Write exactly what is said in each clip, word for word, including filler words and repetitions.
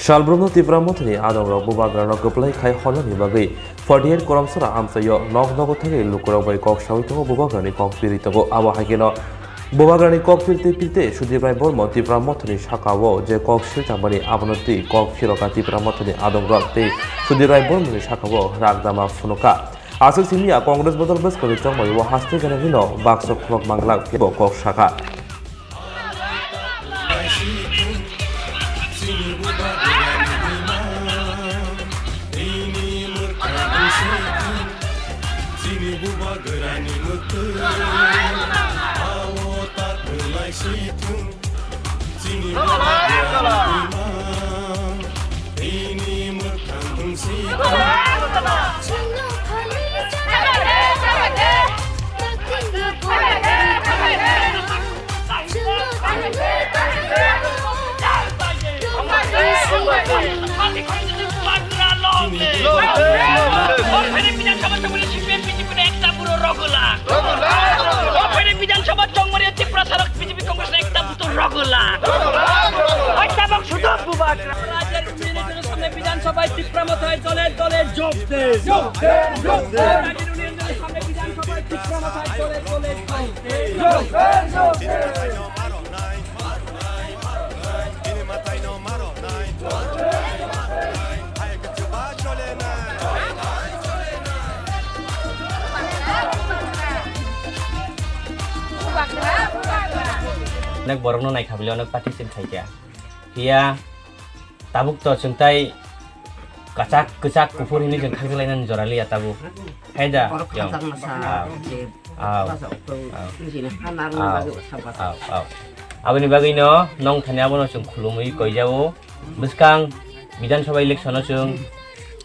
Salbrumno Tipra Mothani adongrok bubagrano kwplai khai hornani bagwi forty eight Koromsora amchaio nok nogo thangwi lukurok bai kok saui tongo, bubagrani kok piri tongo. Abo hai kheno bubagrani kok pirte pirte Sudip Rai Bormo Tipra Mothani sakao je kok siltangmani abono twi kok phiroka Tipra Mothani adongrok tei Sudip Rai Bormoni sakao ragdama phunuka. Aswk simi ya Congress bodol bwskangni chongmani o haste gana hino baksa khulok manglak bo kok saka. বিধানসভা চৌমারিয়া ত্রিপুরা সারা বিজেপি কংগ্রেস একটা বুথ রগলা। হত্যা এবং শুধু বুবাগ্রা। রাজ্যের উন্নয়নের জন্য সামনে বিধানসভায় ত্রিপুরা মথায় দলে দলে যোগ দেন। রাজ্যের উন্নয়নের জন্য সামনে বিধানসভায় ত্রিপুরা মথায় দলে দলে যোগ দেন। Nek borokno naikha bile onek party sin khaikha. Iya, tabuk to chwng tai kachak, kwchak, kuphur hinwi chwng khakjalainani jora liya tabuk. Hai da? Borok yong. Khajak masa, ah, je, ah, masa okto, ah, nini ha narwkna, ah, bagwi usa basa. Ah, ah. Aboni bagwino nong thani abono chwng khulumwi koijao. Bwskang Bidhan Sabha election-o chwng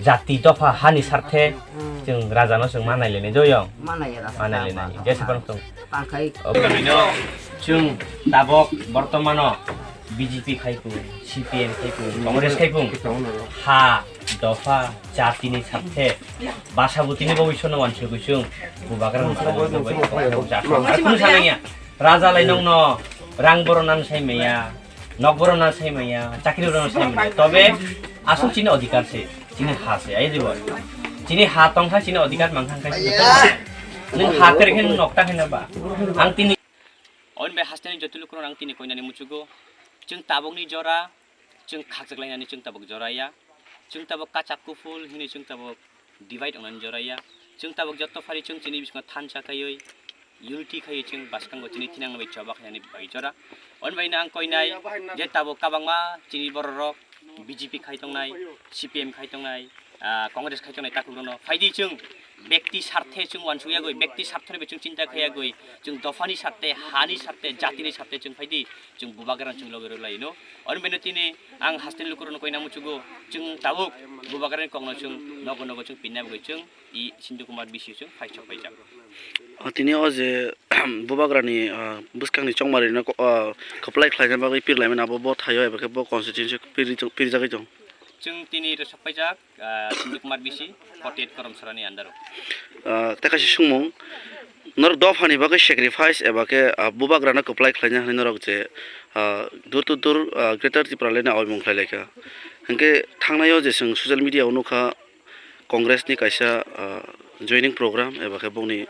jati dopha hani sarthe, hmm, chwng rajano chwng manai lainai joyong. Manai rasa manai lainai. Jesa pang tong. Tangkhai. Abonino chwng tabok bortomano B J P khai pung, C P M khai pung, Congress khai pung. Ha, dopha, jatini sarthe, basa butini bobiswrno wansugwi chwng bubagra rwngthok. Ar kunu sanangya, raja lai nongno rang borok nang sai maya, nok borok nang sai maya, chakri borok nang sai maya. Tobe aswk chini odhikar se, chini ha se, ai dibo. Chini ha tongkha, chini odhikar mankha khe. Nwng ha kwrwi khe nwng nokta khe na ba. Ang tini Oni bai hasteni joto lukurok ang tini koinani muchugo. Chwng tabokni jora, chwng khakchak lainani chwng tabok jora ya. Chwng tabok kachak kuphul hini chwng tabok divide ongnani jora ya. Chwng tabok joto phari chwng chini bisingo thansa khaiwi unity khaiwi chwng bwskango chini thinangno bai choba khainani bai jora. Oni bai no ang koinai je tabok kabangma chini bororok B J P khai tongnai, C P M khai tongnai, ah, Congress khai tongnai takhuk rokno phaidi chwng bekti sarthe chwng wansuk yagwi, bekti sarthe bai chwng chinta khai yagwi, chwng dophani sarthe, hani sarthe, jatini sarthe chwng phaidi chwng bubagrano chwng logi rwlaino. Oni beno tini ang hasteni lukurokno koina muchugo chwng tabuk bubagrani kokno chwng nogo nogo chwng pinna bagwi chwng i Sindu Kumar bisi chwng phai chok phaijak. Ah, tini o je bubagrani, ah, bwskangni chongmarino ko-, ah, kwplai khlaina bagwi pirlaimani abo bo thaio eba khe bo constituency piri tong-, pirjagwi tong. Chwng tini rwchap paijak, ah, Sindu Kumar bisi, forty eight Koromsorani under o. Ah, tei kaisa swngmung, norok dophani bagwi sacrifice eba khe, ah, bubagrano kwplai khlaina hwnwi norok je, ah, door to door, ah, Greater Tipraland ni aoimung khlai laikha. Hinkhe thangnaio je chwng social media o nukha, Congress ni kaisa, ah, joining program eba khe bongni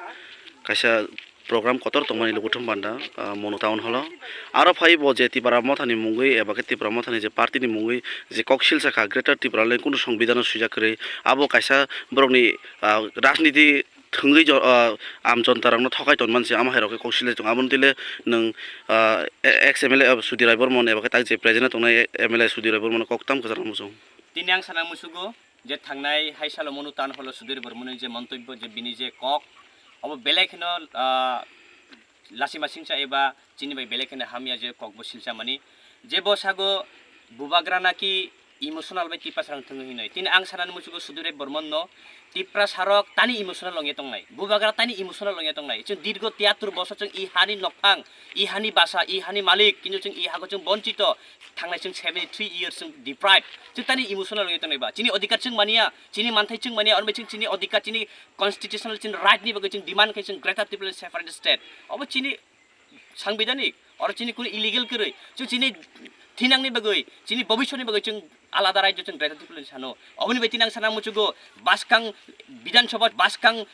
kaisa program kotor tongmani Lukuthum Banda, ah, Monu Town Hall o. Aro phai bo je Tipra Mothani mungwi eba khe Tipra Mothani je party ni mungwi je kok silsa kha Greater Tipraland kunu songbidhano swijak kwrwi, abo kaisa borokni, ah, rajniti thwngwi jo-, ah, am jonta rokno thokai tonmani se, amo hai rok khe kok silai tongo. Aboni twi le nwng, ah, ex M L A Sudhir Rai Bormon eba khe tak je present o tongnai M L A Sudhir Rai Bormon kok tam kwchang muchung. Tini ang sana musugo. Je thangnai hai salo Monu Town Hall o Sudhir Bormoni je montobyo je bini je kok, obo belai kheno, ah, lachima singcha eba chini bai belai kheno hamya je kok bo silcha mani. Je bo sago bubagra naki emotional bai Tiprasa rang thwngwi hinwi. Tini ang sanani muchugo Sudhir Bormon no Tiprasa rok tani emotional ongya tongnai. Bubagra tani emotional ongya tongnai. Chwng dirgo tiyatur bosor chwng i hani nokphang, i hani basa, i hani malik, kintu chwng i hago chwng bonchito. Thangnai chwng seventy three years chwng deprived. Chwng tani emotional ongwi tongnai ba. Chini odhikar chwng mania, chini manthai chwng mania, oro chwng chini odhikar, chini constitutional, chini right ni bagwi chwng demand khai chwng Greater Tipraland Separate State. Obo chini sangbidhanik, oro chini kunu illegal kwrwi. Chwng chini thinangni bagwi, chini bobiswtni bagwi chwng alada rajyo chwng Greater Tipraland sano. Oboni bai tini ang sana muchugo, baskang Bidhan Sabha, baskang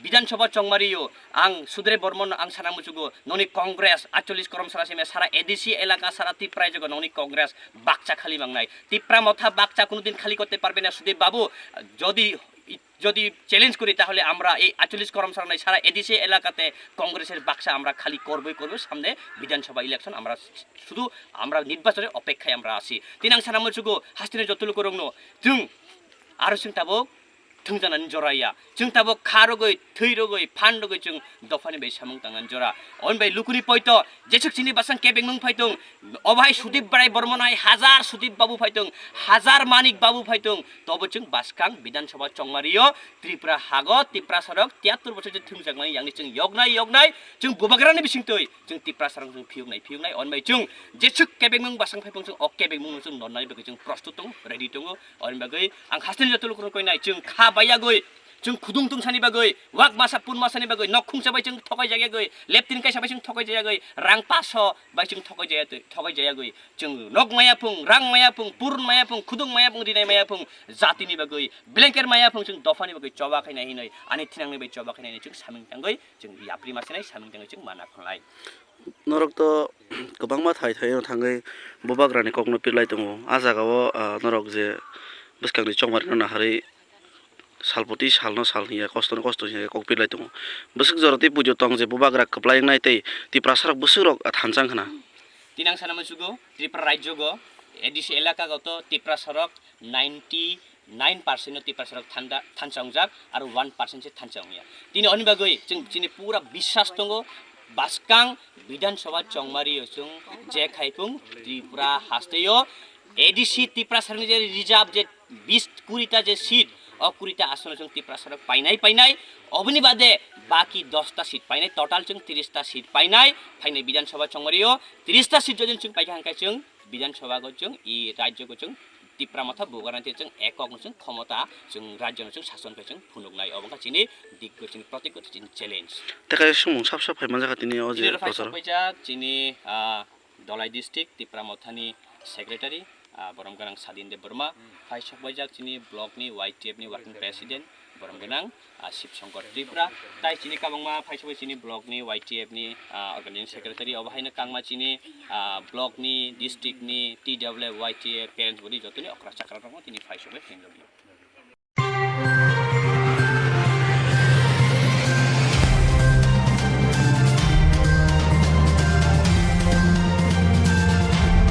Bidhan Sabha chongmario ang Sudre Bormon ang sana muchugo, noni Congress atchollish korom sara sime sara A D C elaka sara Tipra jogo noni Congress bakcha khali mangnai. Tipra Motha bakcha kunudin khali korte parbe na Sudip Babu, jodi যদি চ্যালেঞ্জ করি, তাহলে আমরা এই আটচল্লিশ করমসারা নাই সারা এডিসি এলাকাতে কংগ্রেসের বাক্সা আমরা খালি করবই করবো। সামনে বিধানসভা ইলেকশন, আমরা শুধু আমরা নির্বাচনের অপেক্ষায় আমরা আছি। Tini ang sana muchugo, hasteni joto lukurokno, chwng aro chwng tabuk thwngjanani jora ya, chwng tabuk kha rogwi, thwi rogwi, phan rogwi chwng dophani bai samung tangnani jora. Oboni bai lukuni poito jeswk chini basang kebengmung phaitung, obhai Sudip Brai Bormon hai hajar Sudip Babu phaitung, hajar Manik Babu phaitung, tobo chwng baskang Bidhan Sabha chongmario Tripura hago Tiprasarok tiyattor bochor je thwngjakmani yangni chwng yoknai yoknai, chwng bubagrani bisingtwi chwng Tiprasarok chwng phiyoknai phiyoknai. Oboni bai chwng jeswk kebengmung basang phaipung chwng o kebengmungno chwng nonnani bagwi chwng prostut tongo, ready tongo. Oboni bagwi ang hasteni joto lukurokno koinai, chwng kha baiyagwi, chwng khudung tungsani bagwi, wak masa pun masani bagwi, nok khungsa bai chwng thokai jayagwi, leptin kaisa bai chwng thokai jayagwi, rang paso bai chwng thokai jaya-, thokai jayagwi, chwng nok maya phung, rang maya phung, purun maya phung, khudung maya phung, rinai maya phung, jatini bagwi, blanket maya phung, chwng dophani bagwi choba khainai hinwi, ani thinangni bai choba khainai hinwi chwng saming tangwi, chwng yapri masinai saming tangwi chwng mana khwnlai. Norok to kwbangma thai thai no thangwi bubagrani kokno pirlai tongo. A jagao, ah, norok je bwskangni chongmarino naharwi salpoti salno sal hiya, kostono kosto hiya kok pirlai tongo. Bwswk jora tei pujo tong je bubagra kwplai wngnai tei Tiprasarok bwswkrok thansa wngkha na. Tini ang sana muchugo, Tripura rajyogo, A D C elakago to Tiprasarok ninety nine percent no Tiprasarok thanda-, thansa wngjak, aro one percent se thansa wngya. Tini oni bagwi chwng chini pura biswas tongo, baskang Bidhan Sabha chongmario chwng je khaipung Tripura hasteo A D C Tiprasarokni je reserve je bis, kurita je seat, o kurita asono chwng Tiprasarok painai painai, oboni bade baki dosta seat painai, total chwng tirista seat painai, phainai Bidhan Sabha chongmario tirista seat jodi chwng paikha hwnkhe chwng Bidhan Sabha go chwng, i rajyo go chwng, Tipra Motha bubagrani chwng ekok no chwng khomota chwng rajyo no chwng sason khe chwng phunuknai, obo wngkha chini dik go chini protik go chini challenge. Tei kaisa sumung sap sap phai manjakha tini o je Tini rok phai procharo. Sokpaijak chini, ah, Dholai district Tipra Mothani secretary, ah, borom gwnang Sadin Debbarma, phai sokpaijak chini block ni Y T F ni working president, borom gwnang, ah, Shiv Shankar Tripura, tai chini kabangma phai sokpai chini block ni Y T F ni, ah, organizing secretary, obo haino kangma chini, ah, block ni, district ni, T W F, Y T F, parents body jotoni okra chakra rokno tini phai sokpai phainai.